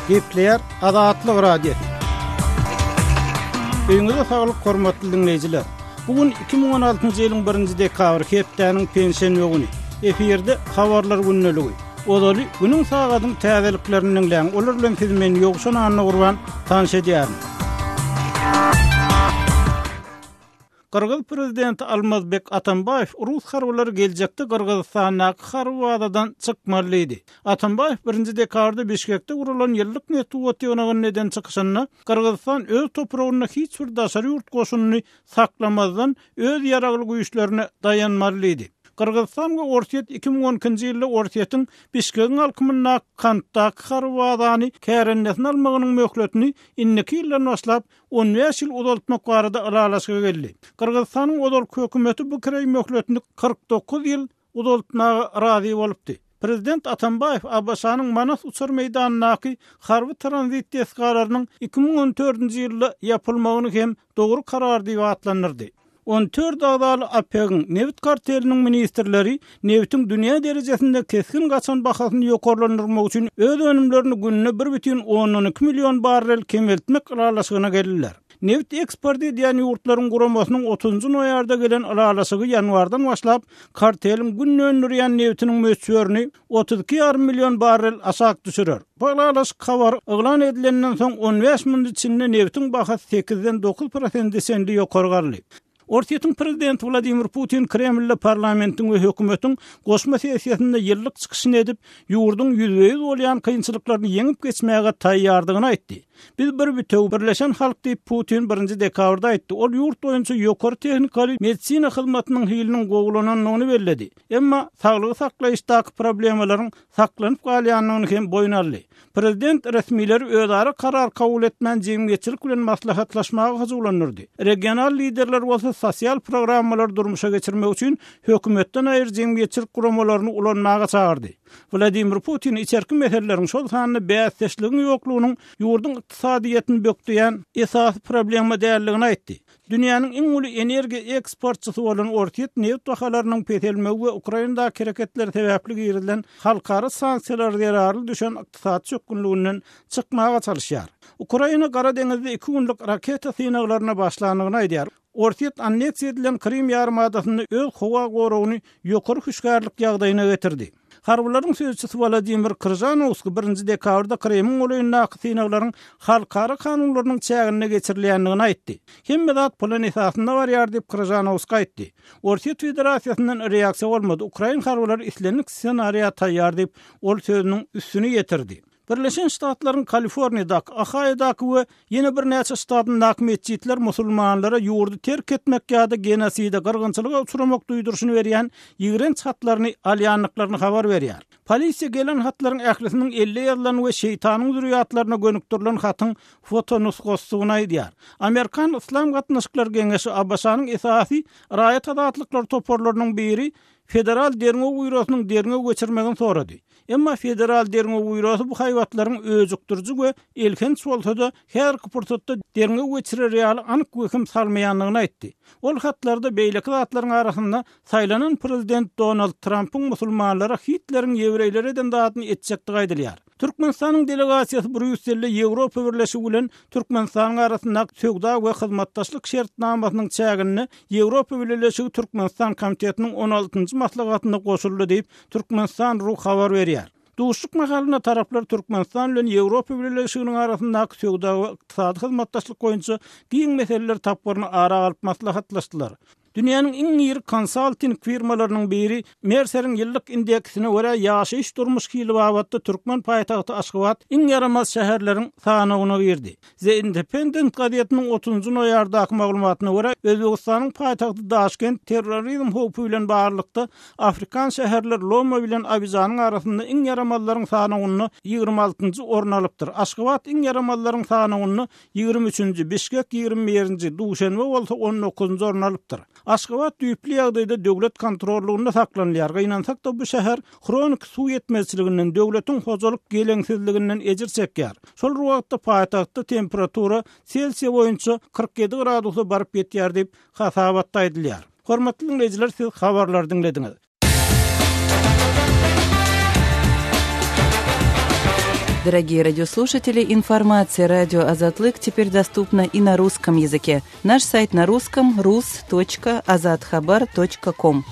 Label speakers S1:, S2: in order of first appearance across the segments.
S1: Gepleýär Azatlyk Radiosy. Öýüňize saglyk hormatly diňleýjiler. Bu gün 2016-njy ýylyň 1-nji dekabry hepdäniň penşenbe güni. Efirde habarlar gündeligi. Ozaly günüň sagadyň täzeliklerini diňläň. Olar bilen sizi men Ýowşan Annagurban tanyş edýärin. Gyrgyz prezidenti Almazbek Atambaýew rus harbylary geljekde Gyrgyzystandaky harby bazadan çykmaly diýdi. Atambaýew birinji dekabrda Bişkekde guralan ýyllyk metbugat ýygnagynda eden çykyşynda Gyrgyzystan öz topragynda hiç bir daşary ýurt goşunyny saklamazdan öz ýaragly güýçlerine daýanmaly diýdi. Gyrgyzystan we Orsýet 2012-nji ýylda Orsýetiň Bişkegiň alkymyndaky Kantdaky harby bazany kärendesine almagynyň möhletini indiki ýyldan başlap 15 ýyl uzaltmak barada ylalaşyga geldi. Gyrgyzystanyň ozalky hökümeti bu kireý möhletini 49 ýyl uzaltmaga razy bolupdy. Prezident Atambaýew ABŞ-nyň Manas uçar meýdanyndaky harby tranzit desgalarynyň 2014-nji ýylda ýapylmagyny hem dogry karar diýip atlandyrdy. 14 agzaly OPEC-iň nebit karteliniň ministrleri nebitiň dünýä derejesinde kesgin gaçan bahasyny ýokarlandyrmak üçin öz önümlerini günde 1,2 million barrel kemeltmek ylalaşygyna geldiler. Nebit eksport edýän ýurtlaryň guramasynyň otuzynjy noýabrda gelen ylalaşygy ýanwardan başlap karteliň günde öndürýän nebitiniň möçberini 32 ýarym million barrel aşak düşürer. Bu ylalaşyk habary yglan edilenden soň 15 minut içinde nebitiň bahasy sekizden dokuz prosente çenli ýokary galdy. Orsýetiň prezidenti Wladimir Putin Kremlde parlamentiň we hökümetiň goşma sessiýasynda ýyllyk çykyşyny edip, ýurduň ýüzbe-ýüz bolýan kynçylyklaryny ýeňip geçmäge taýýardygyny aýtdy. Biz bir bitewi, birleşen halk diýip, Putin birinji dekabrda aýtdy. Ol ýurt boýunça ýokary tehnikaly medisina hyzmatynyň hiliniň gowulanandygyny belledi. Emma saglygy saklaýyşdaky problemalaryň saklanyp galýandygyny hem boýun aldy. Prezident resmileri özara karar kabul etmän jemgyýetçilik bilen maslahatlaşmaga hyjuwlandyrdy. Regional liderler bolsa sosial programmalary durmuşa geçirmek üçin hökümetden aýry jemgyýetçilik guramalaryny ulanmaga çagyrdy. Wladimir Putin içerki meseleleriň, şol sanda bäsdeşligiň ýoklugynyň ýurduň ykdysadyýetini bökdeýän esasy problema däldigini aýtdy. Dünýäniň iň uly energiýa eksportçysy bolan Orsýet nebit bahalarynyň peselmegi we Ukrainadaky hereketler sebäpli girizilen halkara sanksiýalar zerarly düşen ykdysady çökgünliginden çykmaga çalyşýar. Ukraina Gara deňizde iki günlük raketa synaglaryna başlandygyny aýdýar. Orsýet anneksiýa edilen Krym ýarymadasynda öz howa goragyny ýokary hüşgärlik ýagdaýyna getirdi. Harbylaryň sözçüsi Wolodymyr Kryžanowskiý birinji dekabrda Krymyň golaýyndaky synaglaryň halkara kanunlarynyň çäginde geçirilýändigini aýtdy. Hemme zat plan esasynda barýar diýip, Kryžanowskiý aýtdy. Orsýet Federasiýasyndan reaksiýa bolmady, ukrain harbylary islendik ssenariýa taýýar diýip, ol sözüniň üstüni ýetirdi. Birleşen Ştatlaryň Kaliforniýadaky, Ohaýodaky we ýene birnäçe ştatyndaky metjitler musulmanlara ýurdy terk etmek ýa-da genoside, gyrgynçylyga uçramak duýduryşyny berýän ýigrenç hatlaryny alýandyklaryny habar berýär. Polisiýa gelen hatlaryň ählisiniň elde ýazylan we şeýtanyň zürýatlaryna gönükdirilen hatyň fotonusgasydygyny aýdýar. Amerikan Yslam gatnaşyklary geňeşi ABŞ-nyň esasy raýat azatlyklary toparlarynyň biri Federal derňew býurosynyň derňew geçirmegini sorady. Emma Federal derňew býurosy bu haýbatlaryň öjükdiriji we elhenç bolsa-da, häzirki pursatda derňew geçirer ýaly anyk wehim salmaýandygyny aýtdy. Ol hatlarda beýleki zatlaryň arasynda saýlanan prezident Donald Trampyň musulmanlara Hitleriň ýewreýlere eden zadyny etjekdigi aýdylýar. Türkmenistanyň delegasiýasy Brýusselde Ýewropa Birleşigi bilen Türkmenistanyň arasyndaky söwda we hyzmatdaşlyk şertnamasynyň çäginde Ýewropa Bileleşigi Türkmenistan komitetiniň on altynjy maslahatyna goşuldy diýip, Türkmenistan. Ru habar berýär. Duşuşyk mahalynda taraplar Türkmenistan bilen Ýewropa Bileleşiginiň arasyndaky söwda we ykdysady hyzmatdaşlyk boýunça giň meseleler tapgyryny ara alyp maslahatlaşdylar. Dünýäniň iň iri konsalting firmalarynyň biri Merceriň ýyllyk indeksine görä ýaşaýyş-durmuş hili babatda türkmen paýtagty Aşgabat iň ýaramaz şäherleriň sanawyna girdi. The Independent gazetiniň otuzynjy noýabrdaky maglumatyna görä, Özbegistanyň paýtagty Daşkent terrorizm howpy bilen baglylykda afrikan şäherleri Lome bilen Abidžanyň arasynda iň ýaramazlaryň sanawynda 26-njy orun alypdyr. Aşgabat iň ýaramazlaryň sanawynda 23-nji, Bişkek 21-nji, Duşenbe bolsa on dokuzynjy orun alypdyr. Aşgabat düýpli ýagdaýda döwlet kontrollygynda saklanylýar. Gynansak-da, bu şäher hroniki suw ýetmezçiliginden, döwletiň hojalyk geleňsizliginden ejir çekýär. Şol bir wagtda paýtagtda temperatura Selsiýa boýunça 47 gradusa baryp ýetýär diýip, hasabatda aýdylýar. Hormatly diňleýjiler, siz habarlary diňlediňiz.
S2: Дорогие радиослушатели, информация радио Азатлык теперь доступна и на русском языке. Наш сайт на русском rus.azathabar.com.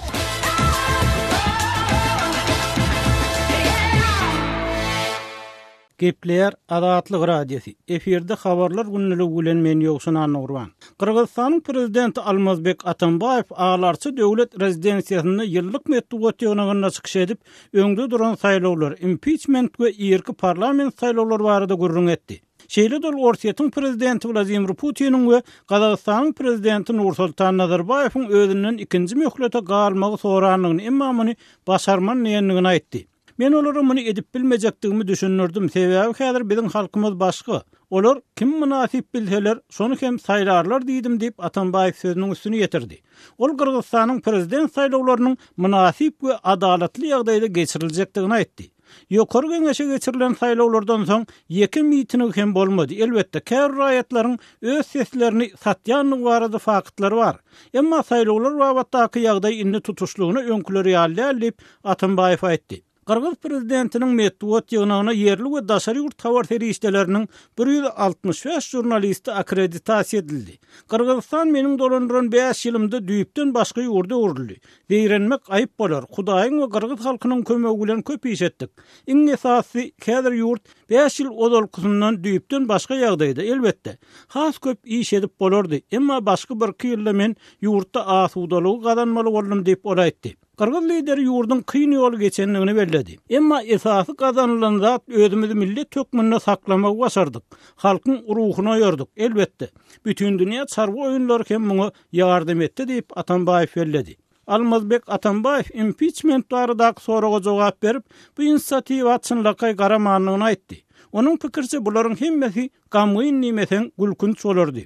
S1: Gepleýär Azatlyk Radiosy, efirde Habarlar gündeligi bilen men Ýowşan Annagurban. Gyrgyzystanyň Prezidenti Almazbek Atambaýew Alarça döwlet rezidensiýasynda ýyllyk metbugat ýygnagynda çykyş edip, öňde duran saýlawlar, impiçment we irki parlament saýlawlary barada gürrüň etdi. Şeýle-de ol Orsýetiň Prezidenti Wladimir Putiniň we Gazagystanyň Prezidenti Nursultan Nazarbaýewiň özünden ikinji möhlete galmagy sorandygyny, emma muny başarman diýendigini aýtdy. Men olara muny edip bilmejekdigimi düşündirdim, sebäbi häzir biziň halkymyz başga. Olar kimi mynasyp bilseler, şony hem saýlarlar diýdim diýip, Atambaýew sözüniň üstüni ýetirdi. Ol Gyrgyzystanyň prezident saýlawlarynyň mynasyp we adalatly ýagdaýda geçiriljekdigini aýtdy. Ýokary Geňeşe geçirilen saýlawlardan soň ýeke miting hem bolmady. Elbetde, käbir raýatlaryň öz seslerini satýandygy barada faktlar bar. Emma saýlawlar babatdaky ýagdaý indi tutuşlygyna öňküler ýaly däl diýip, Atambaýew aýtdy. Gyrgyz prezidentiniň metbugat ýygnagyna ýerli we daşary ýurt habar serişdeleriniň 165 žurnalisti akkreditasiýa edildi. Gyrgyzystan meniň dolandyran bäş ýylymda düýpden başga ýurda öwrüldi. Zeýrenmek aýyp bolar. Hudaýyň we gyrgyz halkynyň kömegi bilen köp iş etdik. Iň esasysy, häzir ýurt bäş ýyl ozalkysyndan düýpden başga ýagdaýda. Elbetde, has köp iş edip bolardy, emma başky birki ýylda men ýurtda asudalygy gazanmaly boldum diýip, ol aýtdy. Gyrgyz lideri ýurduň kyn ýoly geçendigini belledi. Emma esasy gazanylan zat özümizi millet hökmünde saklamagy başardyk. Halkyň ruhuny oýardyk. Elbetde, Bütindünýä çarwa oýunlary hem muňa ýardam etdi diýip, Atambaýew belledi. Almazbek Atambaýew impiçment baradaky soraga jogap berip, bu inisiatiwa çynlakaý garamandygyny aýtdy. Onuň pikiriçe, bularyň hemmesi gamgyn diýmeseň, gülkünç bolardy.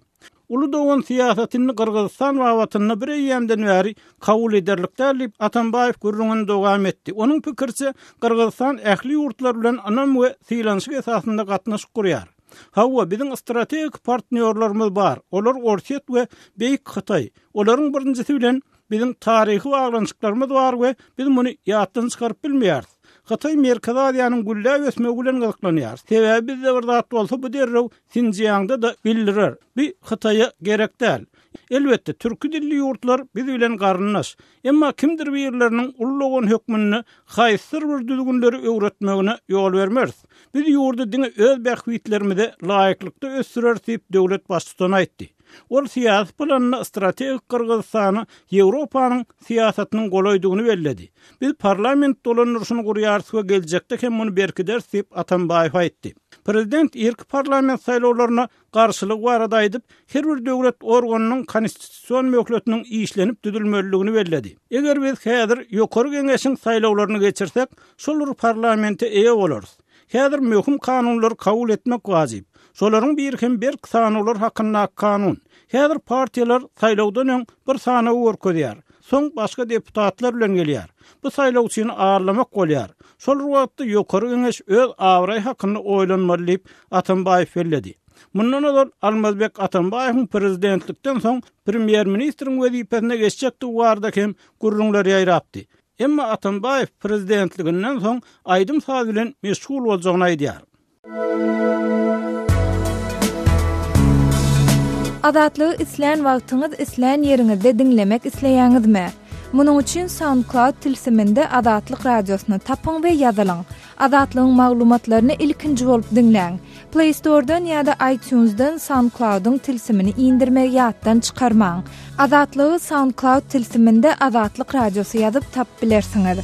S1: Uly dogan syýasaty indi Gyrgyzystan babatynda bir eýýämden bäri kabul ederlik däl diýip, Atambaýew gürrüňini dowam etdi. Onuň pikiriçe, Gyrgyzystan ähli ýurtlar bilen ynam we sylanyşyk esasynda gatnaşyk gurýar. Hawa, biziň strategik partnýorlarymyz bar, olar Orsýet we Beýik Hytaý. Olaryň birinjisi bilen biziň taryhy baglanyşyklarymyz bar we biz muny ýatdan çykaryp bilmeýäris. Hytaý Merkezi Aziýanyň gülläp ösmegi bilen gyzyklanýar. Sebäbi bizde bir zat bolsa, bu derrew Sinjiangda-da bildirer. Bi Hytaýa gerek däl. Elbetde, türki dilli ýurtlar biz bilen garyndaş. Emma kimdir birleriniň uly dogan hökmünde haýsydyr bir düzgünleri öwretmegine ýol bermeris. Biz ýurdy diňe öz bähbitlerimize laýyklykda ösdüreris diýip, döwlet Baştutany aýtdy. Ol syýasy planda strategik Gyrgyzystana Ýewropanyň syýasatynyň golaýdygyny belledi. Biz parlament dolandyryşyny gurýarys we geljekde hem muny berkideris diýip, Atambaýew aýtdy. Prezident irki parlament saýlawlaryna garşylygy barada aýdyp, her bir döwlet organynyň konstitusion möhletiniň işlenip düzülmelidigini belledi. Eger biz häzir Ýokary Geňeşiň saýlawlaryny geçirsek, şol bir parlamente eýe bolarys. Häzir möhüm kanunlary kabul etmek wajyp. Şolaryň biri hem berk sanawlar hakyndaky kanun. Häzir partiýalar saýlawdan öň bir sanawy görkezýär. Soň başga deputatlar bilen gelýär. Bu saýlawçyny aldamak bolýar. Şol bir wagtda Ýokary Geňeş öz abraýy hakynda oýlanmaly diýip, Atambaýew belledi. Mundan ozal Almazbek Atambaýewiň prezidentlikden soň premýer-ministriň wezipesine geçjekdigi barada hem gürrüňler ýaýrapdy. Emma Atambaýew prezidentliginden soň aýdym-saz bilen meşgul boljagyny aýdýar.
S3: Azatlygy islän wagtyňyz, islän ýeriňizde diňlemek isleýäňizmi? Munuň üçin SoundCloud tilsiminde Azatlyk Radiosyny tapyň we ýazylyň. Azatlygyň maglumatlaryny ilkinji bolup diňläň. Play Store-dan ýa-da iTunes-dan SoundCloud-yň tilsimini indirmegi ýatdan çykarmaň. Azatlygy SoundCloud tilsiminde Azatlyk Radiosy ýazyp tapyp bilersiňiz.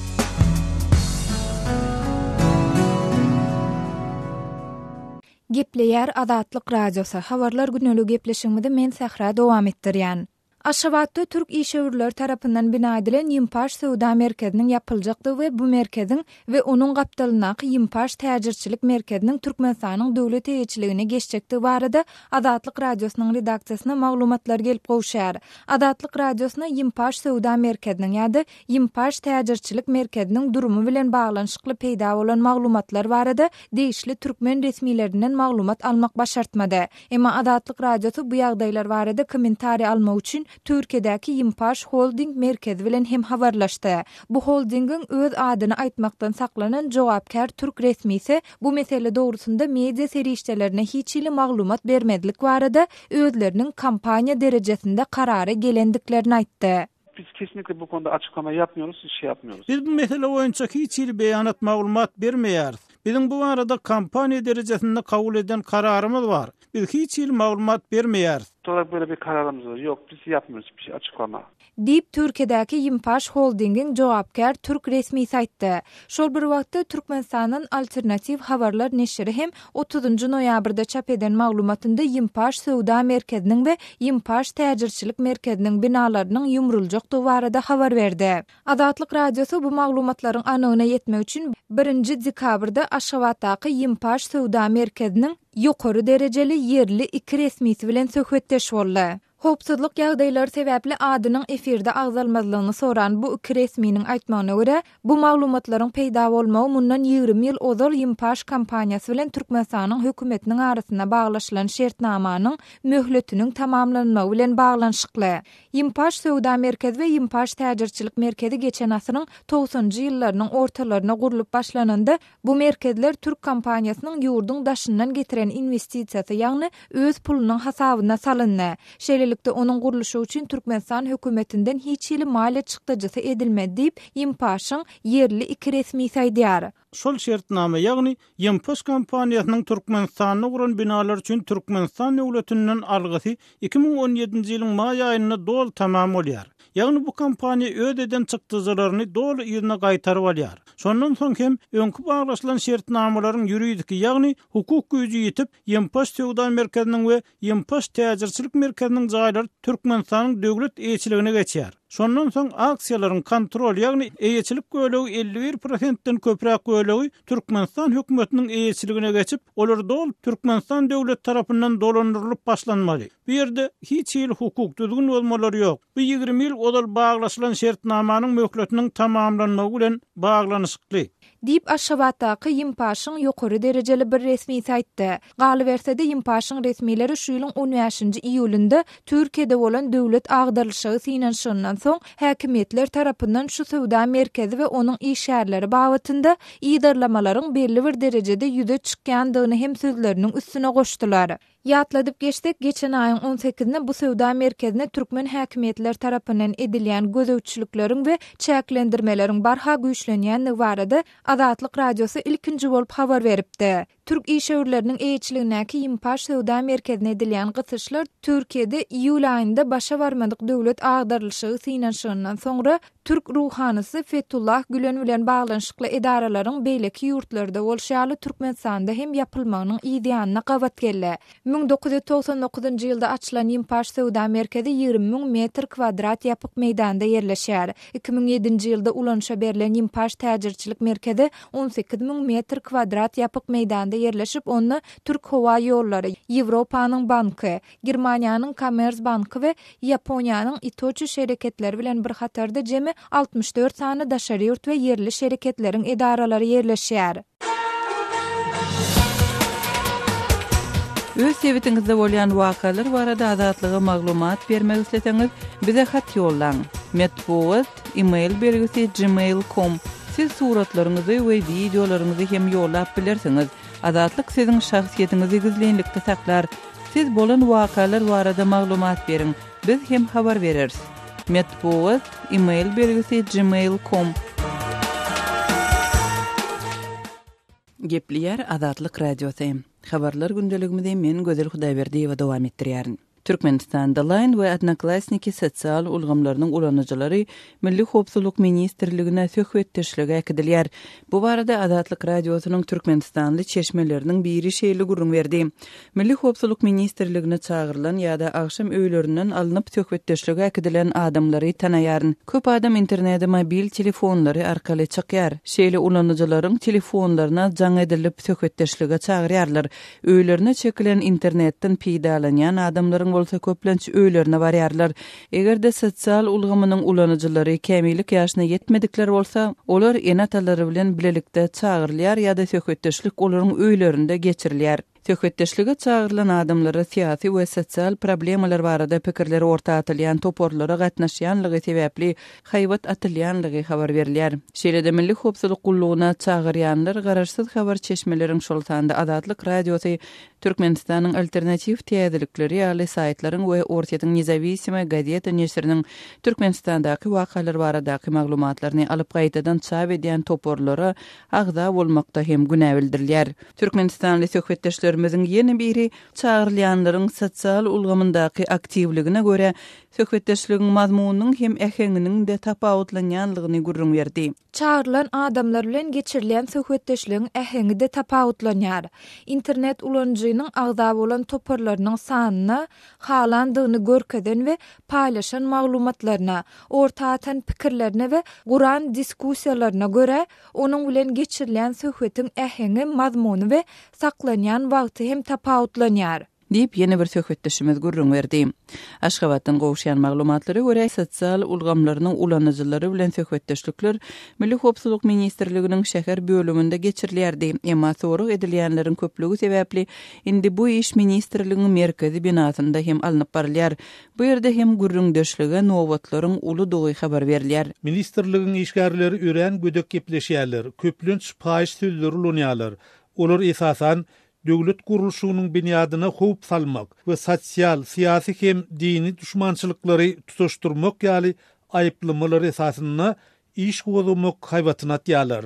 S3: Gepleýär Azatlyk Radiosy, Habarlar güneligi gepleşigimizi men Sähra dowam etdirýän. Aşgabatda türk işewürleri tarapyndan bina edilen Ýimpaş söwda merkeziniň ýapyljakdygy we bu merkeziň we onuň gapdalyndaky Ýimpaş täjirçilik merkeziniň Türkmenistanyň döwlet eýeçiligine geçjekdigi barada Azatlyk Radiosynyň redaksiýasyna maglumatlar gelip gowuşýar. Azatlyk Radiosyna Ýimpaş söwda merkeziniň ýa-da Ýimpaş täjirçilik merkeziniň durumy bilen baglanyşykly peýda bolan maglumatlar barada degişli türkmen resmilerinden maglumat almak başartmady. Emma Azatlyk Radiosy bu ýagdaýlar barada kommentariý almak üçin. Türkiýedäki Ýimpaş Holding merkezi bilen hem habarlaşdy. Bu holdingiň öz adyny aýtmakdan saklanan jogapkär türk resmisi bu mesele dogrusynda media serişdelerine hiç hili maglumat bermezlik barada özleriniň kompaniýa derejesinde karara gelendiklerini aýtdy.
S4: Biz kesinlikle bu konuda açyklama yapmıyoruz, şey yapmıyoruz.
S1: Biz bu mesele boýunça hiç hili beýanat, maglumat bermeýäris. Biziň bu barada kompaniýa derejesinde kabul eden kararymyz bar. Biz hiç hili maglumat bermeýäris.
S4: Olarak böyle bir kararymyz bar. Ýok, biz yapmıyoruz hiçbir şey açyklama.
S3: Diýip, Türkiýedäki Ýimpaş Holdingiň jogapkär türk resmisi aýtdy. Şol bir wagtda, Türkmenistandan Alternatiw habarlar neşiri hem otuzynjy noýabrda çap eden maglumatynda Ýimpaş söwda merkeziniň we Ýimpaş täjirçilik merkeziniň binalarynyň ýumruljakdygy barada habar berdi. Azatlyk Radiosy bu maglumatlaryň anygyna ýetmek üçin birinji dekabrda Aşgabatdaky Ýimpaş söwda merkeziniň ýokary derejeli ýerli iki resmisi bilen söhbetdeş boldy. Howpsuzlyk ýagdaýlary sebäpli adynyň efirde agzalmazlygyny soran bu iki resminiň aýtmagyna görä, bu maglumatlaryň peýda bolmagy mundan 20 ýyl ozal Ýimpaş kompaniýasy bilen Türkmenistanyň hökümetiniň arasynda baglaşylan şertnamanyň möhletiniň tamamlanmagy bilen baglanyşykly. Ýimpaş söwda merkezi we Ýimpaş täjirçilik merkezi geçen asyryň togsanjy ýyllarynyň ortalaryna gurlup başlananda, Bu merkezler türk kompaniýasynyň ýurduň daşyndan getiren inwestisiýasy, ýagny öz pulunyň hasabyna salyndy. Şeýlelikde, onuň gurluşygy üçin Türkmenistan hökümetinden hiç hili maliýe çykdajysy edilmedi diýip, Ýimpaşyň ýerli iki resmisi aýdýar.
S1: Şol şertnama, ýagny Ýimpaş kompaniýasynyň Türkmenistanda guran binalary üçin Türkmenistan döwletinden algysy 2017-nji ýylyň maý aýynda doly tamam bolýar. Ýagny bu kompaniýa öz eden çykdajylaryny doly yzyna gaýtaryp alýar. Şondan soň hem öňki baglaşylan şertnamalaryň ýuridiki, ýagny hukuk güýji ýitip, Ýempaş söwda merkeziniň we Ýempaş täjirçilik merkeziniň jaýlary Türkmenistanyň döwlet eýeçiligine geçýär. Şondan soň aksiýalaryň kontrol, ýagny eýeçilik bölegi 51 prosentden köpräk bölegi Türkmenistan hökümetiniň eýeçiligine geçip, olar doly Türkmenistan döwleti tarapyndan dolandyrylyp başlanmaly. Bu ýerde hiç hili hukuk düzgün bozmalary ýok. Bu 20 ýyl ozal baglaşylan şertnamanyň möhletiniň tamamlanmagy bilen baglanyşykly.
S3: Diýip, Aşgabatdaky Ýimpaşyň ýokary derejeli bir resmisi aýtdy. Galyberse-de, Ýimpaşyň resmileri şu ýylyň on bäşinji iýulynda Türkiýede bolan döwlet agdarylyşygy synanyşygyndan soň, häkimiýetler tarapyndan şu söwda merkezi we onuň işgärleri babatynda yzarlamalaryň belli bir derejede ýüze çykýandygyny hem sözleriniň üstüne goşdular. Ýatladyp geçsek, geçen aýyň on sekizinde bu söwda merkezine türkmen häkimiýetleri tarapyndan edilýän gözegçilikleriň we çäklendirmeleriň barha güýçlenýändigi barada Azatlyk Radiosy ilkinji bolup habar beripdi. Türk işewürleriniň eýeçiligindäki Ýimpaş söwda merkezine edilýän gysyşlar Türkiýede iýul aýynda başa barmadyk döwlet agdarylyşygy synanyşygyndan soňra Türk ruhanysy Fetullah Gülen bilen baglanyşykly edaralaryň beýleki ýurtlarda bolşy ýaly Türkmenistanda hem ýapylmagynyň yz ýanyna gabat geldi. 1999-njy ýylda açylan Ýimpaş söwda merkezi 20 müň metr kwadrat ýapyk meýdanda ýerleşýär. 2007-nji ýylda ulanyşa berlen Ýimpaş täjirçilik merkezi 18 müň metr kwadrat ýapyk meýdanda ýerleşip, onda Türk howa ýollary, Ýewropanyň banky, Germaniýanyň Commerzbanky we Ýaponiýanyň Itochu şereketleri bilen bir hatarda jemi 64 sany daşary ýurt we ýerli şereketleriň edaralary ýerleşýär.
S2: Öz sebitiňizde bolýan wakalar barada Azatlyga maglumat bermek isleseňiz, bize hat ýollaň. Metbugat, e-mail belgisi gmail com. Siz suratlaryňyzy we wideolaryňyzy hem ýollap bilersiňiz. Azatlyk siziň şahsyýetiňizi gizlinlikde saklar. Siz bolan wakalar barada maglumat beriň, biz hem habar bereris. Metbugat, e-mail belgisi gmail com. Gepleýär Azatlyk Radiosy. Habarlar gündeligimizi men Gözel Hudaýberdiýewa dowam etdirýärin. Türkmenistanda Line we Odnoklassniki sosial ulgamlarynyň ulanyjylary Milli howpsuzlyk ministrligine söhbetdeşlige äkidilýär. Bu barada Azatlyk Radiosynyň türkmenistanly çeşmeleriniň biri şeýle gürrüň berdi, Milli howpsuzlyk ministrligine çagyrylan ýa-da agşam öýlerinden alnyp söhbetdeşlige äkidilen adamlary tanaýaryn. Köp adam internete mobil telefonlary arkaly çykýar. Şeýle ulanyjylaryň telefonlaryna jaň edilip söhbetdeşlige çagyrýarlar. Öýlerine çekilen internetden peýdalanýan adamlaryň bolsa köplenç öýlerine barýarlar. Eger-de sosial ulgamynyň ulanyjylary kämillik ýaşyna ýetmedikler bolsa, olar ene-atalary bilen bilelikde çagyrylýar ýa-da söhbetdeşlik olaryň öýlerinde geçirilýär. Söhbetdeşlige çagyrylan adamlara syýasy we sosial problemalar barada pikirleri orta atylýan toparlara gatnaşýanlygy sebäpli haýbat atylýanlygy habar berilýär. Şeýle-de Milli howpsuzlyk gullugyna çagyrýanlar garaşsyz habar çeşmeleriň, şol sanda Azatlyk Radiosy, Türkmenistanyň Alternatiw täzelikleri ýaly saýtlaryň we Orsýetiň Nezawisimoýa gazeta neşiriniň Türkmenistandaky wakalar baradaky maglumatlaryny alyp gaýtadan çap edýän toparlara agza bolmakda hem günä bildirilýär. Türkmenistanly söhbetdeşlerimiziň ýene biri çagyrylýanlaryň sosial ulgamyndaky aktiwligine görä, söhbetdeşligiň mazmunynyň hem äheňiniň-de tapawutlanýanlygyny gürrüň berdi.
S3: Çagyrylan adamlar bilen geçirilýän söhbetdeşligiň äheňi-de tapawutlanýar. Internet ulanyjynyň agza bolan toparlarynyň sanyna, halandygyny görkezen we paýlaşan maglumatlaryna, orta atan pikirlerine we guran diskussiýalaryna görä, onuň bilen geçirilýän söhbetiň äheňi, mazmuny we saklanýan wagty hem tapawutlanýar.
S2: Diýip, ýene bir söhbetdeşimiz gürrüň berdi. Aşgabatdan gowuşýan maglumatlara görä, sosial ulgamlarynyň ulanyjylary bilen söhbetdeşlikler Milli howpsuzlyk ministrliginiň şäher bölüminde geçirilýärdi. Emma sorag edilýänleriň köplügi sebäpli, indi bu iş ministrligiň merkezi binasynda hem alnyp barylýar. Bu ýerde hem gürrüňdeşlige nobatlaryň uludygy habar berilýär.
S1: Ministrligiň işgärleri örän gödek gepleşýärler, köplenç paýyş sözleri ulanýarlar. Olar, esasan, döwlet gurluşygynyň binýadyna howp salmak we sosial, syýasy hem dini duşmançylyklary tutaşdyrmak ýaly aýyplamalar esasynda iş gozgamak haýbatyny atýarlar.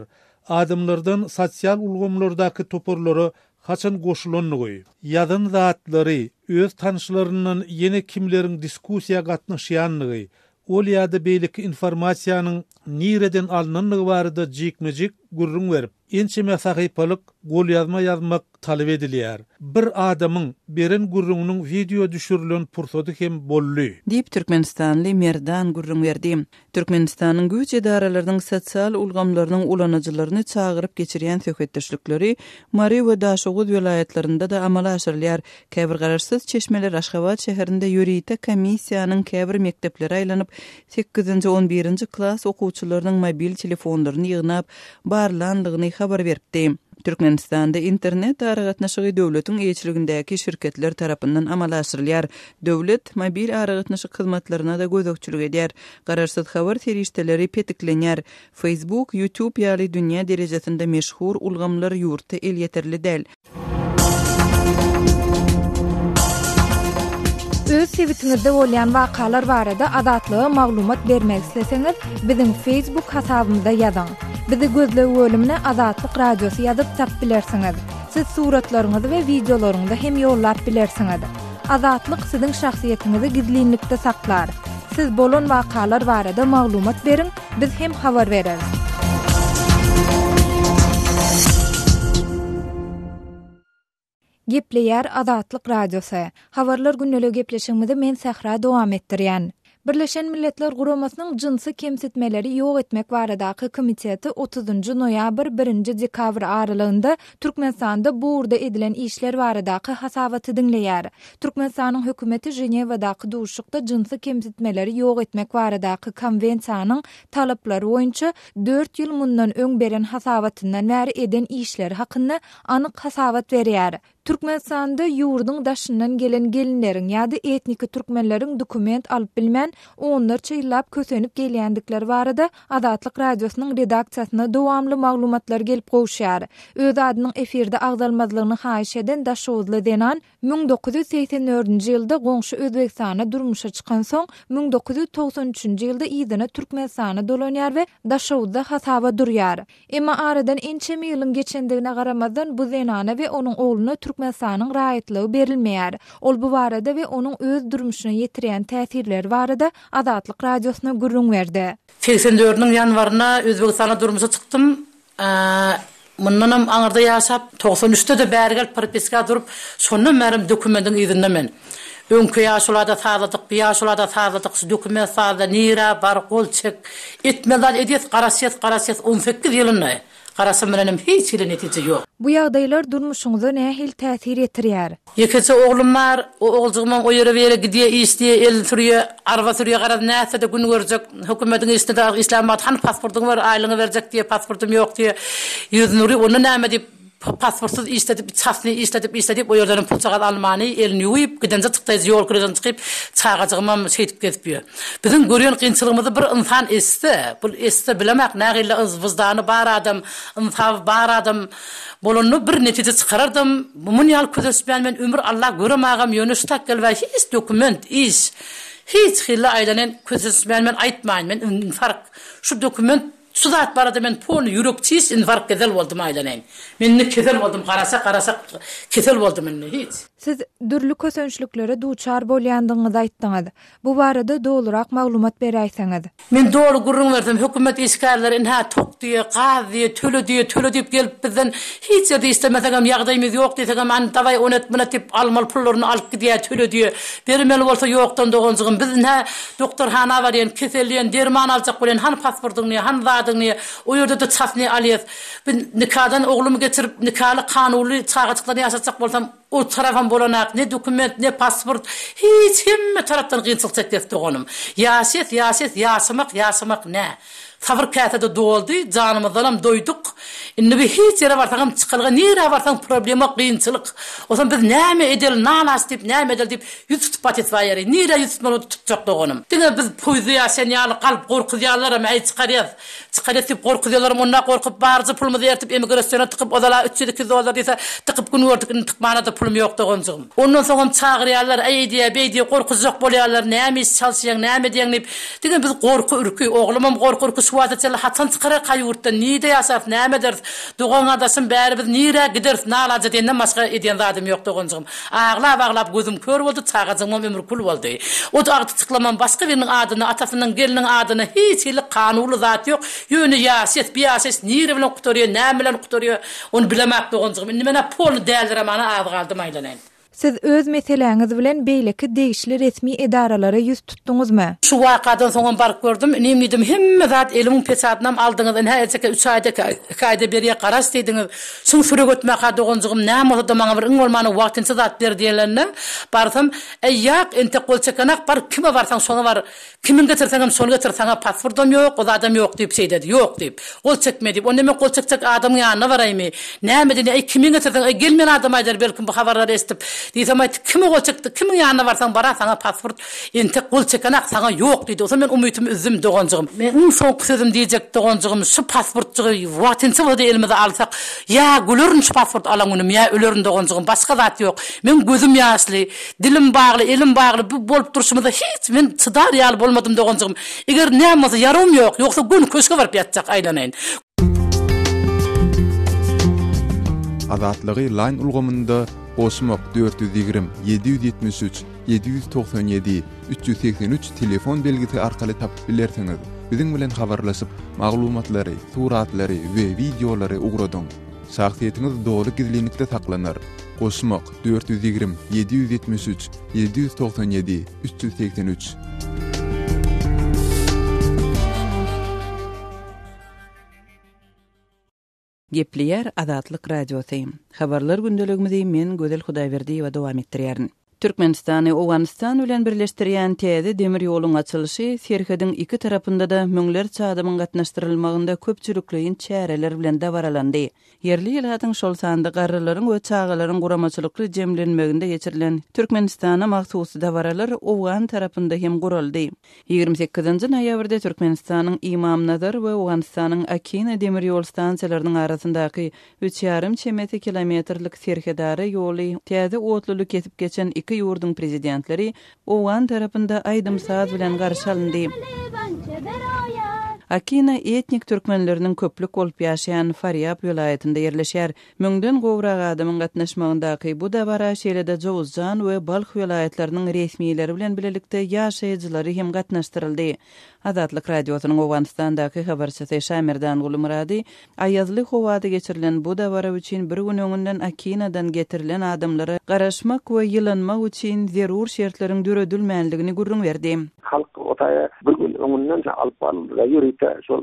S1: Adamlardan sosial ulgamlardaky toparlara haçan goşulandygy, ýazan zatlary, öz tanyşlaryndan ýene kimleriň diskussiýa gatnaşýandygy, ol ýa-da beýleki informasiýanyň nireden alnandygy barada jikme-jik gürrüň berip, ençeme sahypalyk golýazma ýazmak talap edilýär. Bir adamyň beren gürrüňiniň wideo düşürilen pursady hem boldy.
S2: Diýip, türkmenistanly Merdan gürrüň berdi. Türkmenistanyň güýç edaralarynyň sosial ulgamlarynyň ulanyjylaryny çagyryp geçirýän söhbetdeşlikleri Mary we Daşoguz welaýatlarynda-da amala aşyrylýar. Käbir garaşsyz çeşmeler Aşgabat şäherinde ýörite komissiýanyň käbir mekdeplere aýlanyp, sekizinji, on birinji klas okuwçylarynyň mobil telefonlaryny ýygnap, barlandygyny habar beripdi. Türkmenistanda internet aragatnaşygy döwletiň eýeçiligindäki şirketler tarapyndan amala aşyrylýar. Döwlet mobil aragatnaşyk hyzmatlaryna-da gözegçilik edýär. Garaşsyz habar serişdeleri petiklenýär. Facebook, YouTube ýaly dünýä derejesinde meşhur ulgamlar ýurtda elýeterli däl.
S3: Öz sebitiňizde bolýan wakalar barada Azatlyga maglumat bermek isleseňiz, biziň Facebook hasabymyza ýazyň. Bizi gözleg bölümine Azatlyk Radiosy ýazyp tap bilersiňiz. Siz suratlaryňyzy we wideolaryňyzy hem ýollap bilersiňiz. Azatlyk siziň şahsyýetiňizi gizlinlikde saklar. Siz bolan wakalar barada maglumat beriň, biz hem habar bereris. Gepleýär Azatlyk Radiosy. Habarlar gündeligi gepleşigimizi men Sähra dowam etdirýän. Birleşen Milletler Guramasynyň Jynsy kemsitmeleri ýok etmek baradaky komiteti otuzynjy noýabr, birinji dekabr aralygynda Türkmenistanda bu ugurda edilen işler baradaky hasabaty diňleýär. Türkmenistanyň hökümeti Ženewadaky duşuşykda jynsy kemsitmeleri ýok etmek baradaky konwensiýanyň talaplary boýunça dört ýyl mundan öň beren hasabatyndan bäri eden işleri hakynda anyk hasabat berýär. Türkmenistanda ýurduň daşyndan gelen gelinleriň ýa-da etniki türkmenleriň dokument alyp bilmän, onlarça ýyllap kösenip gelýändikleri barada Azatlyk Radiosynyň redaksiýasyna dowamly maglumatlar gelip gowuşýar. Öz adynyň efirde agzalmazlygyny haýyş eden daşoguzly zenan 1984-nji ýylda goňşy Özbegistana durmuşa çykansoň, 1993-nji ýylda yzyna Türkmenistana dolanýar we Daşoguzda hasaba durýar. Emma aradan ençeme ýylyň geçendigine garamazdan, bu zenana we onuň ogluna Türkmenistanyň raýatlygy berilmeýär. Ol bu barada we onuň öz durmuşyna ýetirýän täsirleri barada Azatlyk Radiosyna gürrüň berdi.
S5: Segsen dördüniň ýanwarynda Özbegistana durmuşa çykdym. Mundanam aňyrda ýaşap, 93-de-de bäri gelip propiska durup, şondan bärem dokumendiň yzynda men. Öňki ýaşulada sazladyk, bu ýaşulada sazladyk, şu dokument sazla, nirä bar, gol çek. Etmeli zat edýäs, garaşýas, garaşýas, 18 ýyl indi. Garaşan bilenem hiç hili netije ýok.
S3: Bu ýagdaýlar durmuşyňyza nähili täsir ýetirýär?
S5: Ýekeje oglum bar, o oguljygymam o ýere bu ýere gidýär, işleýär, elini sürýär, araba sürýär, garaz nätse-de gün görjek. Hökümediň işinde-de işlän wagty hany pasportyňy ber, aýlygyňy berjek diýýär, pasportym ýok diýýär. Ýüzüni urýar, onda näme diýip. Pasportsyz işledip, çasny işledip, işledip, o ýerdenem pulçagaz almany, elini ýuwup, gidenje çykdaýjy ýol kireden çykyp, çagajygymam şeýdip gezip ýör. Biziň görýän kynçylygymyzy bir ynsan eşitse, bul eşitse bilemak nähili wyždany bar adam, ynsaby bar adam bolanda bir netije çykarardam. Mun ýaly kösençmän men ömür Alla göremagam ýöne şu tak gelibä hiç dokument, iş, hiç hili aýlanen kösençmän men aýtmaýyn men infarkt şu dokument Şu zat barada men polny ýürek çiş infarkt kesel boldum aýlanaýyn. Men indi kesel boldum garaşa garaşa kesel boldum indi hiç.
S3: Siz dürli kösençliklere duçar bolýandygyňyzy aýtdyňyz. Bu barada dolurak maglumat beräýseňiz.
S5: Men doly gürrüň bersem hökümet işgärleri inhä tok diýe, gaz diýe, töle diýe, töle diýip gelip bizden hiç ýerde işlemeseňem ýagdaýymyz ýok diýsegem hany dawaý ony et muny et diýip almaly pullaryny alyp gidýä töle diýe. Bermeli bolsa ýokdan doganjygym biz inhä Doktorhana barýan, keselleýän, derman aljak bolýan, hany pasportyň diýýär, hany zadyň diýýär. O ýerde-de çasnyý alýas. Bir nikadan oglumy getirip, nikaly, kanuly çagajyklaryny ýaşatjak bolsam, o tarapam bolanak, ne dokument, ne pasport, hiç hemme tarapdan kynçylyk çekýäs doganym. Ýaşaýas, ýaşaýas, ýaşamak, ýaşamak nä? Sabyr käse-de doldy, janymyzdanam doýduk. Indi bir hiç ýere barsaňam çykalga, nirä barsaň problema, kynçylyk. Onsoň biz näme edeli, nalaç diýip, näme edeli diýip, ýüz tutup batysba ýeri. Nirä ýüz tutmaly bolsa tutjak doganym. Diňe biz poýuzda ýaşaýan ýaly galyp gorkuzýarlaram, äý çykarýas, çykarýas diýip gorkuzýarlaram, onda gorkup barja pulumyzy ertip emigrasiýona tykyp ozal-a 300-200 dollar diýse tykyp gün gördük, indi tykmana-da pulum ýok doganjygym. Ondan soňam çagyrýarlar, äý eýdýä, beýdýä, gorkuzjak bolýarlar, näme iş çalyşýaň, näme edýäň diýip, Diňe biz gorky-ürki, oglumam gorky-ürki şu wagta çenli haçan çykararka ýurtdan, nirde ýaşarys, näme ederis, dogan-gardaşym bäri biz nirä gideris, nalaja diýenden başga edýän zadym ýok doganjygym. Aglap-aglap gözüm kör boldy, çagajygymam ömri kül boldy. O agtyjyklamam başga biriniň adyna, atasynyň, gelniň adyna hiç hili kanuly zat ýok, ýöne ýaşaýas, bi ýaşaýyş nire bilen gutarýa, näme bilen gutarýa, ony bilemak doganjygym. Indi men-ä polny däldirämana az galdym aýlanaýyn.
S3: Siz öz meseläňiz bilen beýleki degişli resmi edaralara ýüz tutduňyzmy?
S5: Şu wakadan soňam baryp gördüm. Inim diýdim, hemme zat elimiň peçatynam aldyňyz, ynha erteki üç aýda, iki aýda berýä garaş diýdiňiz. Şuň sürek ötmäkä doganjygym näme bolsa-da maňa bir iň bolmanda wagtynça zat ber diýenlerinde, barsam, Äý ýak, entek gol çekenak, bar kime barsaň şoňa bar, Kimiň getirseňem şony getir, saňa pasportam ýok, o zadam ýok diýip şeýdedi. Ýok diýip. Gol çekme diýip. Onda men gol çekjek adamyň ýanyna baraýmy? Näme edeni, äý kimiň getirseň, äý gelmeýän adam aýdar belkim bu habarlary eşidip. Diýsem aýtdy, kime gol çekdi, kimiň ýanyna barsaň bara saňa pasport entek gol çekenak, saňa ýok diýdi. Onsoň men umytymy üzdüm doganjygym. Men iň soňky sözüm diýjek doganjygym, şu pasportjygy wagtynça bolsa-da elimize alsak, ýa gülerin şu pasport alan günüm, ýa ölerin doganjygym, başga zat ýok. Meň gözüm ýaşly. Dilim bagly, elim bagly bu bolup durşumyza hiç men çydar ýaly bolmadym doganjygym. Eger näme bolsa ýarawym ýok, ýogsa göni köşge baryp ýatjak aýlanaýyn.
S6: Azatlygy Line ulgamynda goşmak 420 773 797 383 telefon belgisi arkaly tapyp bilersiňiz. Biziň bilen habarlaşyp, maglumatlary, suratlary we wideolary ugradyň. Şahsyýetiňiz doly gizlinlikde saklanar. Goşmak, 420, 773, 797, 383.
S2: Gepleýär Azatlyk Radiosy. Habarlar gündeligimizi men Gözel Hudaýberdiýewa dowam etdirýärin. Türkmenistany Owganystan bilen birleşdirýän täze demir ýoluň açylyşy serhediň iki tarapynda-da müňlerçe adamyň gatnaşdyrylmagynda köpçülikleýin çäreler bilen dabaralandy. Ýerli ilatyň, şol sanda garrylaryň we çagalaryň guramaçylykly jemlenmeginde geçirilen Türkmenistana mahsus dabaralar owgan tarapynda hem guraldy. Ýigrimi sekizinji noýabrda Türkmenistanyň Ymamnazar we Owganystanyň Akina demir ýol stansiýalarynyň arasyndaky üç ýarym çemesi kilometrlik serhedara ýoly täze otluly kesip geçen iki ýurduň Prezidentleri owgan tarapynda aýdym-saz bilen garşy alyndy. Akina etnik türkmenleriniň köplük bolup ýaşaýan Farýab welaýatynda ýerleşýär. Müňden gowrak adamyň gatnaşmagyndaky bu dabara şeýle-de Jowuzjan we Balh welaýatlarynyň resmileri bilen bilelikde ýaşaýjylary hem gatnaşdyryldy. Azatlyk Radiosynyň Owganystandaky habarçysy Şamerdan Gulumyrady aýazly howada geçirilen bu dabara üçin bir gün öňünden Akinadan getirilen adamlara garaşmak we ýylanmak üçin zerur şertleriň döredilmändigini gürrüň berdi.
S7: Halk o taýa bir gün öňünden alyp baryldy-da, ýörite şol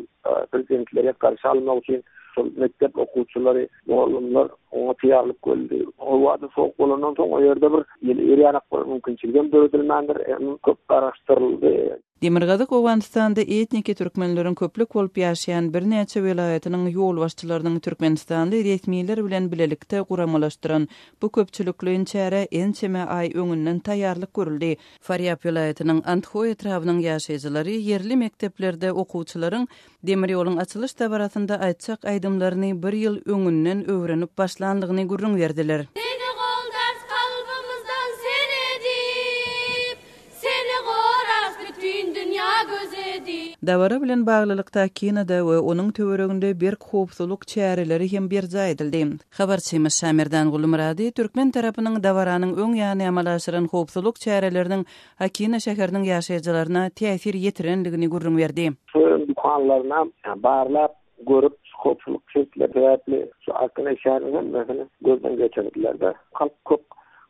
S7: prezidentleri garşy almak üçin şol mekdep okuwçylary, mugallymlar oňa taýýarlyk görüldi. Howa-da sowuk bolandan soň o ýerde bir ýyly ýer ýanak bir mümkinçilik hem döredilmändir. Hem köp garaşdyryldy.
S2: Demirgazyk Owganystanda etniki türkmenleriň köplük bolup ýaşaýan birnäçe welaýatynyň ýolbaşçylarynyň türkmenistanly resmiler bilen bilelikde guramalaşdyran bu köpçülikleýin çärä ençeme aý öňünden taýýarlyk görüldi. Farýab welaýatynyň Andhoý etrabynyň ýaşaýjylary ýerli mekdeplerde okuwçylaryň demir ýoluň açylyş dabarasynda aýtjak aýdymlaryny bir ýyl öňünden öwrenip başlandygyny gürrüň berdiler.
S8: Seni goldarys kalbymyzdan seredip, Seni gorarys bütin dünýä göz edip.
S2: Dabara bilen baglylykda Akinada we onuň töwereginde berk howpsuzlyk çäreleri hem berjaý edildi. Habarçymyz Şamerdan Gulmyrady türkmen tarapynyň dabaranyň öň ýany amala aşyran howpsuzlyk çäreleriniň Akina şäheriniň ýaşaýjylaryna täsir ýetirendigini gürrüň berdi.
S7: Şu ýeriň dükanlaryna barlap görüp, şu howpsuzlyk şertleri sebäpli şu Akina şäheriniň hemmesini gözden geçirdiler-de, halk köp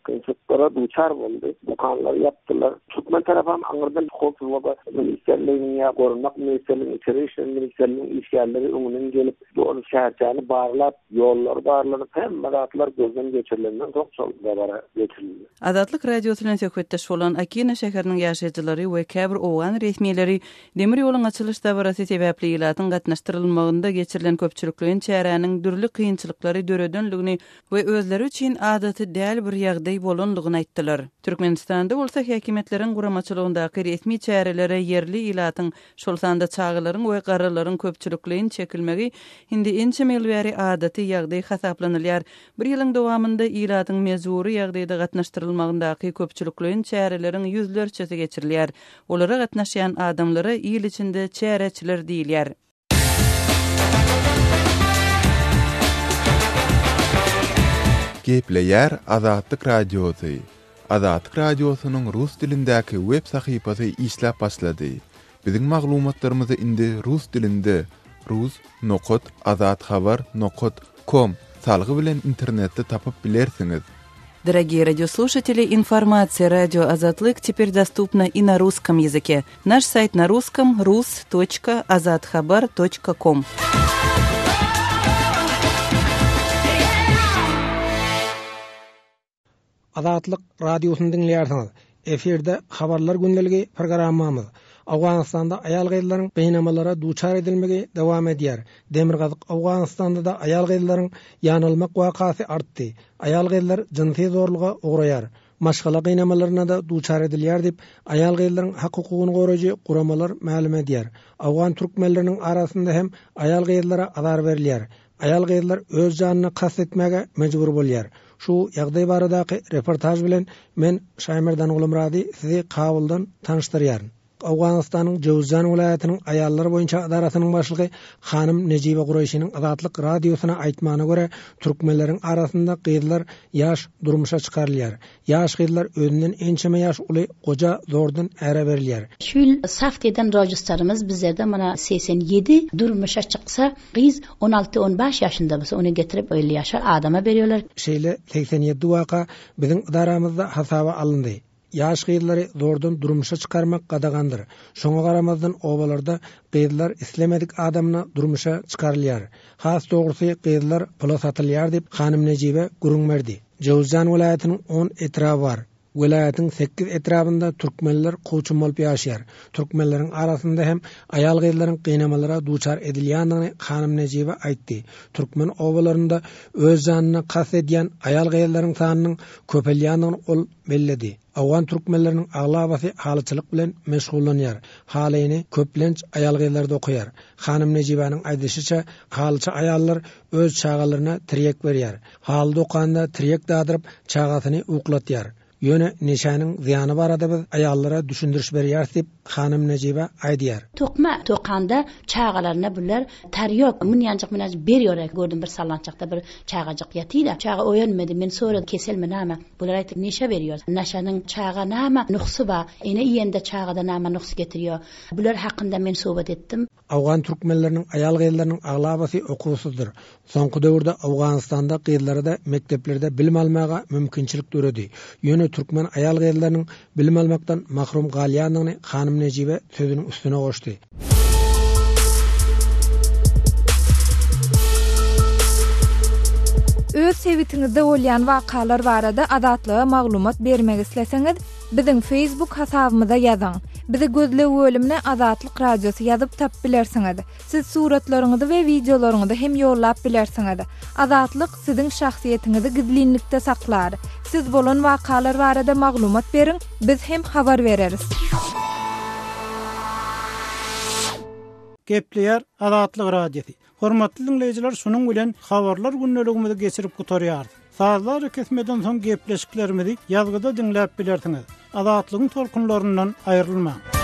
S7: kynçylyklara duçar boldy. Dükanlary ýapdylar. Türkmen tarapam aňyrdan howpsuzlyk ministrliginiň ýa goranmak ministrliginiň, içeri işler ministrliginiň işgärleri öňünden gelip, doly şäherçäni barlap, ýollary barlanyp, hemme zatlar gözden geçirilenden soň şol dabara geçirildi.
S2: Azatlyk Radiosy bilen söhbetdeş bolan Akina şäheriniň ýaşaýjylary we käbir owgan resmileri demir ýoluň açylyş dabarasy sebäpli ilatyň gatnaşdyrylmagynda geçirilen köpçülikleýin çäräniň dürli kynçylyklary döredenligini we özleri üçin adaty däl bir ýagdaý bolandygyny aýtdylar. Türkmenistanda bolsa häkimiýetleriň guramaçylygyndaky resmi çärelere ýerli ilatyň, şol sanda çagalaryň we garrylaryň köpçülikleýin çekilmegi indi ençeme ýyl bäri adaty ýagdaý hasaplanylýar. Bir ýylyň dowamynda ilatyň mejbury ýagdaýda gatnaşdyrylmagyndaky köpçülikleýin çäreleriň ýüzlerçesi geçirilýär. Olara gatnaşýan adamlara il içinde çäreçiler diýilýär.
S6: Gepleýär Azatlyk Radiosy, Azatlyk Radiosynyň rus dilindäki web sahypasy işläp başlady. Biziň maglumatlarymyzy indi rus dilinde rus nokat azathabar nokat kom salgy bilen internetde tapyp bilersiňiz.
S2: Дорогие радиослушатели, информация радио Азатлык теперь доступна и на русском языке. Наш сайт на русском rus.azathabar.com.
S1: Azatlyk Radiosyny diňleýärsiňiz. Efirde Habarlar gündeligi programmamyz. Owganystanda aýal-gyzlaryň gynamalara duçar edilmegi dowam edýär. Demirgazyk Owganystanda-da aýal-gyzlaryň ýanalmak wakasy artdy. Aýal-gyzlar jynsy zorluga ugraýar. Maşgala gynamalaryna-da duçar edilýär diýip, aýal-gyzlaryň hak-hukugyny goraýjy guramalar mälim edýär. Owgan türkmenleriniň arasynda hem aýal-gyzlara azar berilýär. Aýal-gyzlar öz janyna kast etmäge mejbur bolýar. Şu ýagdaý baradaky reportaž bilen men, Şaýmerdan Gulumyrady sizi Kabuldan tanyşdyrýaryn. Owganystanyň Jöwüzjan welaýatynyň aýallar boýunça edarasynyň başlygy hanym Nejibe Kureýşiniň Azatlyk Radiosyna aýtmagyna görä, türkmenleriň arasynda gyzlar ýaş durmuşa çykarylýar. Ýaş gyzlar özünden ençeme ýaş uly goja zordan äre berilýär.
S9: Şu ýyl saft eden rojistarymyz bizlerde mana 87 durmuşa çyksa gyz on alty on baş ýaşynda bolsa ony getirip elli ýaşar adama berýärler.
S1: Şeýle 87 waka biziň ydaramyzda hasaba alyndy. Ýaş gyzlary zordan durmuşa çykarmak gadagandyr. Şoňa garamazdan obalarda gyzlar islemedik adamyna durmuşa çykarylýar. Has dogrusy gyzlar pula satylýar diýip, hanym Nejibe gürrüň berdi. Jöwüzjan welaýatynyň on etraby bar. Welaýatyň sekiz etrabynda türkmenler kowçum bolup ýaşaýar. Türkmenleriň arasynda hem aýal-gyzlaryň gynamalara duçar edilýändigini hanym Nejibe aýtdy. Türkmen obalarynda öz janyna kast edýän aýal-gyzlaryň sanynyň köpelýändigini ol belledi. Owgan türkmenleriniň aglabasy halyçylyk bilen meşgullanýar. Halyny, köplenç, aýal-gyzlar dokaýar. Hanym Nejibäniň aýdyşyça, halyçy aýallar öz çagalaryna tirýek berýär. Haly dokanda tirýek dadyryp, çagasyny uklatýar. Ýöne neşäniň zyýany barada biz aýallara düşündiriş berýäris diýip, hanym Nejibe aýdýar.
S9: Dokma dokanda çagalaryna bular tarýok, munýanjyk munýanjyk berýor. Gördüm bir sallançakda bir çagajyk ýatyr-a. Çaga oýanmady. Men soradym, keselmi name? Bular aýtdy, neşe berýor. Naşanyň çaga name nuhsy bar? Ene iýende çagada name nuhs getirýor? Bular hakynda men söhbet etdim.
S1: Owgan türkmenleriniň aýal-gyzlarynyň aglabasy okuwsyzdyr. Soňky döwürde Owganystanda gyzlara-da mekdeplerde bilim almaga mümkinçilik döredi. Ýöne türkmen aýal-gyzlarynyň bilim almakdan mahrum galýandygyny hanym Nejibe sözüniň üstüne goşdy.
S3: Öz sebitiňizde bolýan wakalar barada Azatlyga maglumat bermek isleseňiz, biziň Facebook hasabymyza ýazyň. Bizi gözleg bölümine Azatlyk Radiosy ýazyp tapyp bilersiňiz. Siz suratlaryňyzy we wideolaryňyzy hem ýollap bilersiňiz. Azatlyk siziň şahsyýetiňizi gizlinlikde saklar. Siz bolan wakalar barada maglumat beriň, biz hem habar bereris.
S1: Gepleýär Azatlyk Radiosy. Hormatly diňleýjiler şunuň bilen habarlar gündeligimizi geçirip gutarýarys. Sazly arakesmeden soň gepleşiklerimizi ýazgyda diňläp bilersiňiz. Azatlygyň tolkunlaryndan aýrylmaň.